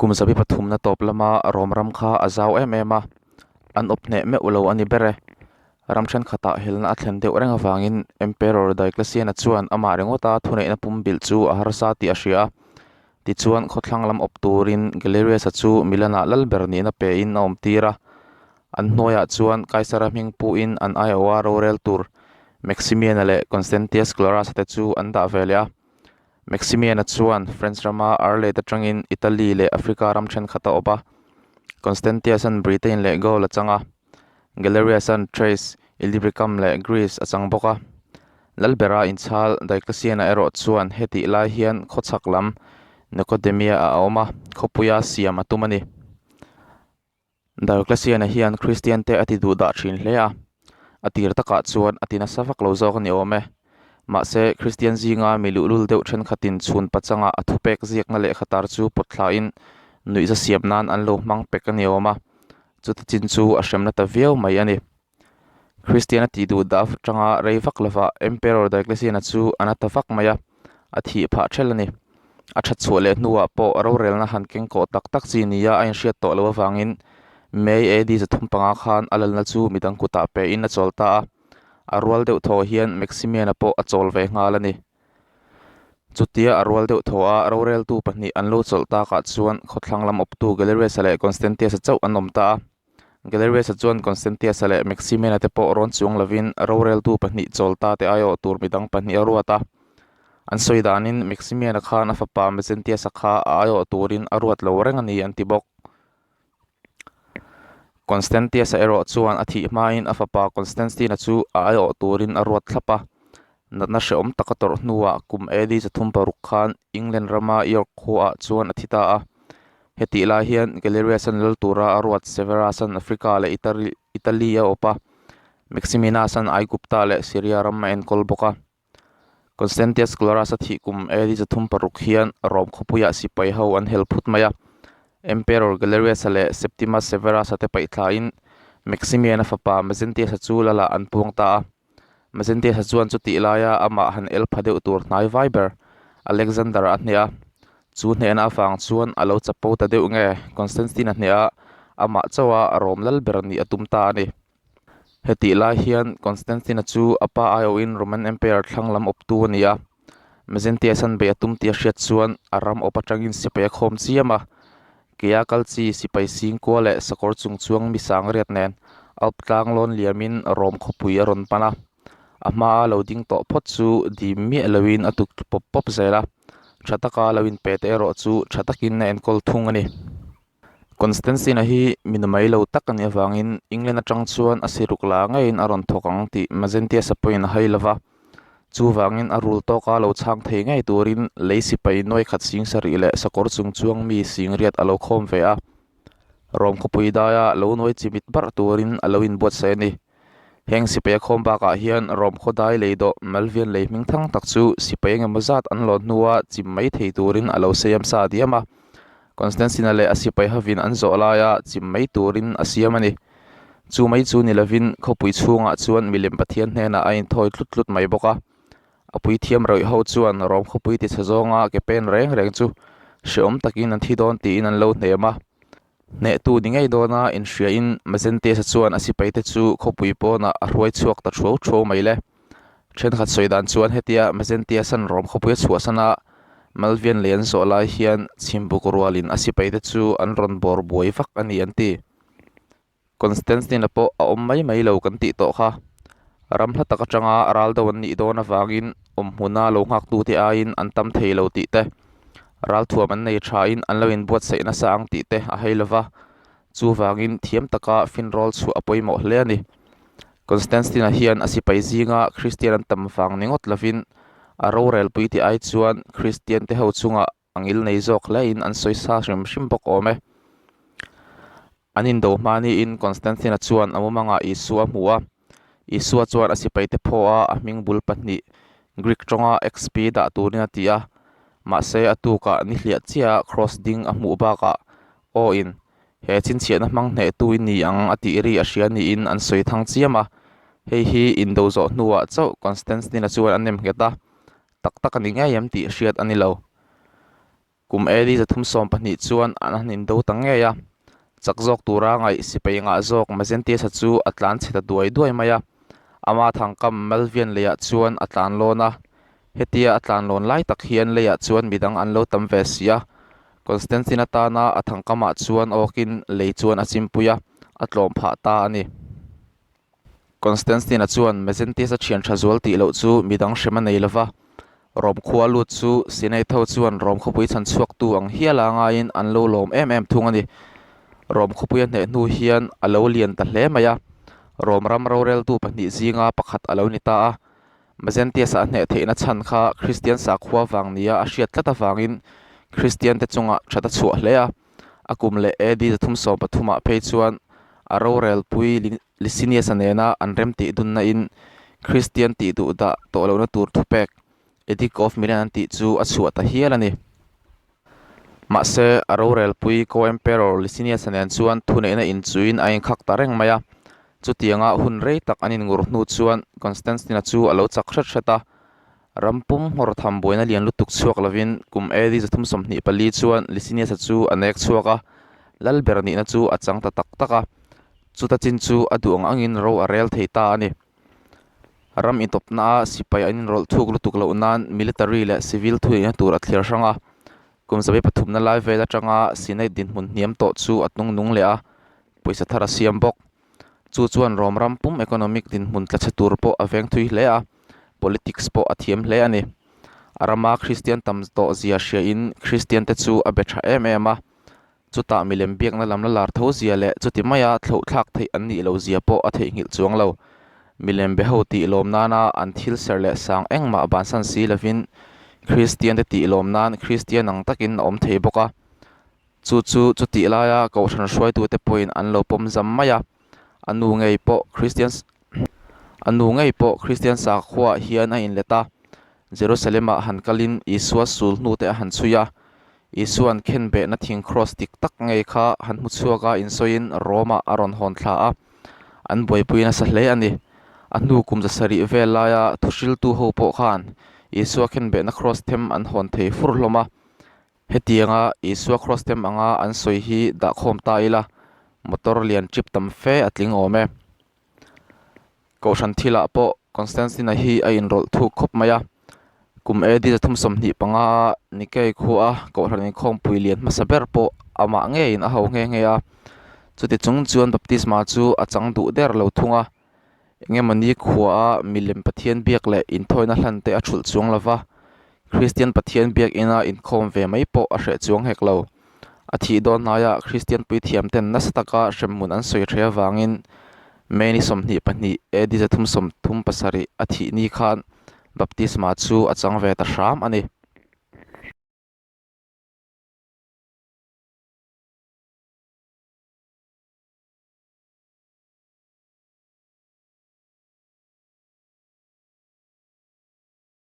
Kum zabi pathumna tawp lama Rom ram kha a zau em em a, an awp hneh meuh lo a ni ber e. Ram thenkhatah helna a thlen deuh reng avangin Emperor Diocletian-a chuan amah ringawta thuneihna pumbilh chu a harsa tih a hria a. Tichuan khawthlang lam awp turin Galerius-a chu Milan-ah lal ber nihna pein a awmtir a. An hnuaiah chuan Kaisara hming puhin an aiawha rorel tur Maximian-a leh Constantius Chlorus-a te chu an dah ve leh a. Maximian-a chuan French rama Arlate atangin Italy leh Africa ram thenkhat a awp a, Constantius-a'n Britain leh Gaul a chang a, Galerius-a'n Thrace, Illyricum leh Greece a chang bawk a. Lalbera inchhal Diocletian-a erawh chuan hetih lai hian khawchhak lam Nicodemia-ah a awm a, khawpuia siam a tum a ni. Diocletian-a hian Kristiante a ti duh dah thin hle a, a tir takah chuan a ti nasa vak lo zawk a ni awm e. Mahse, Kristian zinga mi luhlul deuh thenkhatin chhun pachanga a thupek ziakna lehkha tar chu pawt thlain nuihza siam nan an lo hmang pek a ni awm a, chuti chin chu a hremna ta viau mai a ni. Kristian a tih duh dah atanga rei vak lovah Emperor Diocletian-a chu a na ta vak mai a, a thih phah ṭhelh a ni. A ṭhat chhuah leh hnuah pawh rorelna han keng kawh tak tak chi nia a inhriat tawh loh avangin May AD 35 khan a lalna chu midang kutah pein a chawl ta a, a rual deuh thaw hian Maximian-a pawh a chawl ve nghal a ni. Chutia a rual deuh thaw a, roreltu pahnih an lo chawlh takah chuan khawthlang lam awptu Galerius-a leh Constantius-a chauh an awm ta a. Galerius-a chuan Constantius-a leh Maximian-a te pawh rawn chuang lovin roreltu pahnih chawl ta te aiawh tur midang pahnih a ruat a. An sawi danin Maximian-a khan a fapa Mezentius-a kha a aiawh turin a ruat lo reng a ni an ti bawk. Constantius-a erawh chuan a thih hmain a fapa Constantine-a chu a aiawh turin a ruat thlap a. Natna hrehawm taka tawrh hnuah kum AD 36 khan England rama York khuaah chuan a thi ta a. Hetih lai hian Galerius-a'n lal tura a ruat Severus-a'n Africa leh Italy a awp a, Maximinus-a'n Aigupta leh Syria ram a enkawl bawk a. Constantius Chlorus-a thih kum AD 36 hian Rome khawpuiah sipai ho an hel phut mai a, Emperor Galerius-a leh Septimus Severus-a te paihthlain Maximian-a fapa Mezentius-a chu lalah an puang ta a. Mezentius-a chuan chutih laia amah han el pha deuh tur hnai vai ber Alexander a hneh a, chu hnehna avang chuan a lo chapo ta deuh nge Constantine-a hneh a, amah chauha Rome lal ber nih a tum ta a ni. Hetih lai hian Constantine-a chu a pa aiawhin Roman Empire thlang lam awptu a ni a, Mezentius-a'n beih a tum tih a hriat chuan a ram awp atangin sipai a khawm chiam a, Kea kal chi sipai singkua leh sakawr chung chuang mi sang riat nen Alp tlang lawn liamin Rom khawpui a rawn pan a, a hmaa lo ding tawh phawt chu dim miah loin a tuk tlu pawp pawp zel a, tha taka lo inpe te erawh chu tha takin a enkawl thung a ni. Constantine-a hi mi namai lo tak a nih avangin England atang chuan a siruk la ngeiin a rawn thawk ang tih Mazentius-a pawhin a hai lo va. Chuvangin a rul tawka lo chhang thei ngei turin lei sipai nuai khat sing sarih leh sakawr chung chuang mi sing riat a lo khawm ve a. Rom khawpui daia lo nuai chimit barh turin a lo inbuatsaih a ni. Heng sipai a khawm bakah hian Rom khaw dai lei dawh Malvian lei hming thang tak chu sipai engemaw zat an lawn hnua chim mai thei turin a lo siam sa diam a. Constantine-a leh a sipai hovin an zawh laia chim mai turin a siam a ni. Chu mai chu ni lovin khawpui chhungah chuan milem Pathian hnenah a inthawi tlut tlut mai bawk a. A puithiam rawih ho chuan Rom khawpui tichhe zawnga ke pen reng reng chu hrehawm takin an thi dawn tiin an lo hnem a. Hnehtu ni ngei dawna inhriain Mazentesa chuan a sipaite chu khawpui pawnah a hruai chhuak ta thuau thuau mai le. Thenkhat sawi dan chuan hetia Mazentiasan Rom khawpui a chhuahsan a, Malvian lei an zawh lai hian chhimbuk rualin a sipaite chu an rawn bawr buai vak a ni an ti. Constantine-a pawh a awm mai mai lo kan tih tawh kha. Ram hla tak atanga ral do an nih dawn avangin awmhmuna lo nghaktute aiin an tam thei lo tih te, ralthuam an nei thain an lo inbuatsaih nasa ang tih te a hei lova, chuvangin thiam taka finrawl chhuah a pawimawh hle a ni. Constantine-a hian a sipai zinga Kristian an tam vang ni ngawt lovin a rorelpui tih ai chuan Kristian te ho chungah a ngil nei zawk hlein an sawi sa hrim hrim bawk awm e. An indo hma niin Constantine-a chuan a mumangah Isua a hmu a, Isua chuan a sipaite phaw a, a hming bul pahnih Greek tawnga XP dah turin a ti a, mahse a tukah ni hliah chiah cross ding a hmuh bakah aw in he chhinchhiahna hmang hnehtu i ni ang a tih ri a hria niin an sawi thang chiam a, hei hi indo zawh hnuah chauh Constantine-a chuan a nem nghet a. tak tak a ni ngei em tih hriat a ni lo. Kum AD 312 chuan an han indo ta ngei a, chak zawk tura ngaih sipai ngah zawk Mazentius-a chu a tlan chhe ta duai duai mai a. Ama thangkam Malvian leiah chuan a tlan lawn a, hetia a tlan lawn lai tak hian leiah chuan midang an lo tam ve si a. Constantine atana a thangkamah chuan awkin lei chuan a chimpui a, a tlawm phah ta a ni. Constantine-a chuan Mezentius-a thian tha zual tih loh chu midang hrem a nei lo va, Rom khua lut chu Senate ho chuan Rom khawpui chhan chhuaktu ang hiala ngaiin an lo lawm em em thung a ni. Rom khawpui a hneh hnu hian a lo lian ta hle mai a, Rom ram roreltu pahnih zinga pakhat a lo ni ta a. Mezentius-a a hneh theihna chhan kha Kristian sakhua vang nia a hriat tlat avangin Kristiante chungah that a chhuah hle a. A kum leh AD 313 ah phei chuan a rorelpui Licinius-a nena an remtih dunna in Kristian tih duh dah tawh lohna tur thupek Edict of Milan an tih chu a chhuah ta hial a ni. Mahse, a rorelpui co-emperor Licinius-a nen chuan thuneihna inchuin a inkhak ta reng mai a. Chutianga hun rei tak an inngur hnu chuan Constantine-a chu a lo chak hret hret a, Ram pum nghawr tham buaina lian lutuk chhuak lovin kum AD 324 chuan Licinius-a chu a nek chhuak a, lal ber nihna chu a chang ta tak tak a, chuta chin chu a duh ang angin ro a rel thei ta a ni. Ram intawpnaah sipai an inrawlh thuk lutuk loh nan military leh civil thuneihna tur a thlir hrang a, kum zabi pathumna lai vel atanga Senate dinhmun hniam tawh chu a hnungnung leh a, pawisa thar a siam bawk. Chu chuan Rom ram pum economic dinhmun tla chhe tur pawh a veng thui hle a, politics pawh a thiam hle a ni. A rama Kristian tam tawh zia hriain Kristian te chu a be tha em em a, chutah milem biakna lam la lar tho zia leh chuti maia thlauh thlak theih an nih loh zia pawh a theihnghilh chuang lo. Milem be ho tih lawm nana an thil ser leh sang engmah bansan si lovin Kristian te tih lawm nan Kristian ang takin a awm thei bawk a. Chu chu chutih laia kohhran hruaitute pawhin an lo pawm zam mai a, a nu ngei pawh Kristian a nu ngei pawh Kristian sakhuaah hian a inlet a, Jerusalem-ah han kalin Isua sul hnute a han chhui a, Isua'n khenbehna thing kraws dik tak ngei kha han hmu chhuak a insawiin Rome-ah a rawn hawn thla a, an buaipui nasa hle a ni. A hnu kum zasarih vel laia thuhriltu ho pawh khan Isua khenbehna kraws them an hawn thei fur hlawm a, Hetianga Isua Kraws tem anga an sawi hi dahkhawm ta ila, motor lian trip tam fe a tling awm e. Kohhran thilah pawh Constantine-a hi a inrawlh thuk khawp mai a. Kum AD 325 a Nicaea khua Kohhran inkhawmpui lian hmasa ber pawh amah ngeiin a ho nghe nghe a. Chuti chung chuan baptisma chu a chang duh der lo thung a. Engemawni khuaa milem Pathian biak leh inthawina hlan te a thulh chuang lo va, Kristian Pathian biakina inkhawm ve mai pawh a hreh chuang hek lo. A thih dawn hnaiah Kristian puithiam ten nasa taka hremhmun an sawi ṭhei avangin May ni 22 AD 337 a thih ni khan baptisma chu a chang ve ta hram a ni.